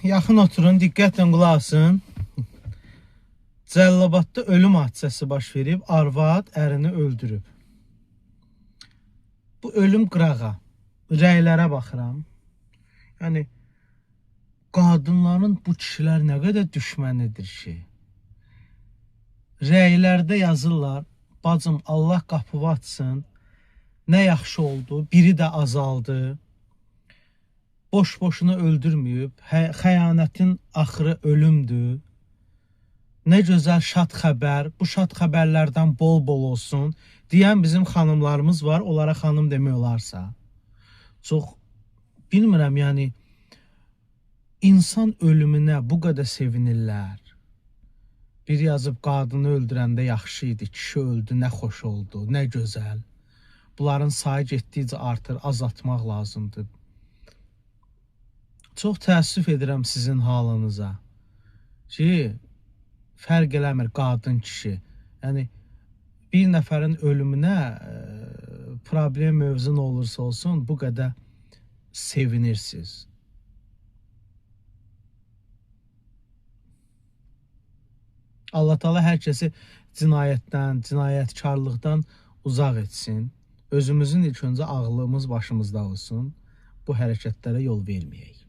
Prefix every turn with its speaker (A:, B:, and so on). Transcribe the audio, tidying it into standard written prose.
A: Yaxın oturun, diqqətlə qulaq asın. Cəllabadda ölüm hadisəsi baş verib, arvad ərini öldürüb. Bu ölüm qırağa, rəylərə baxıram. Yəni qadınların bu kişilər nə qədər düşmənidir ki. Rəylərdə yazırlar, bacım Allah qapını açsın, nə yaxşı oldu, biri də azaldı. Boş-boşuna öldürməyib, xəyanətin axırı ölümdür. Nə gözəl şad xəbər, bu şad xəbərlərdən bol-bol olsun deyən bizim xanımlarımız var, onlara xanım demək olarsa. Çox bilmirəm, yəni insan ölümünə bu qədər sevinirlər. Bir yazıb qadını öldürəndə yaxşı idi, kişi öldü, nə xoş oldu, nə gözəl. Bunların sayı getdikcə artır, azaltmaq lazımdır. Çox təəssüf edirəm sizin halınıza ki, fərq eləmir qadın kişi. Yəni bir nəfərin ölümünə problem mövzu nə olursa olsun bu qədər sevinirsiniz. Allah Teala hər kəsi cinayətdən, cinayətkarlıqdan uzaq etsin. Özümüzün ilk öncə ağlımız başımızda olsun. Bu hərəkətlərə yol verməyək.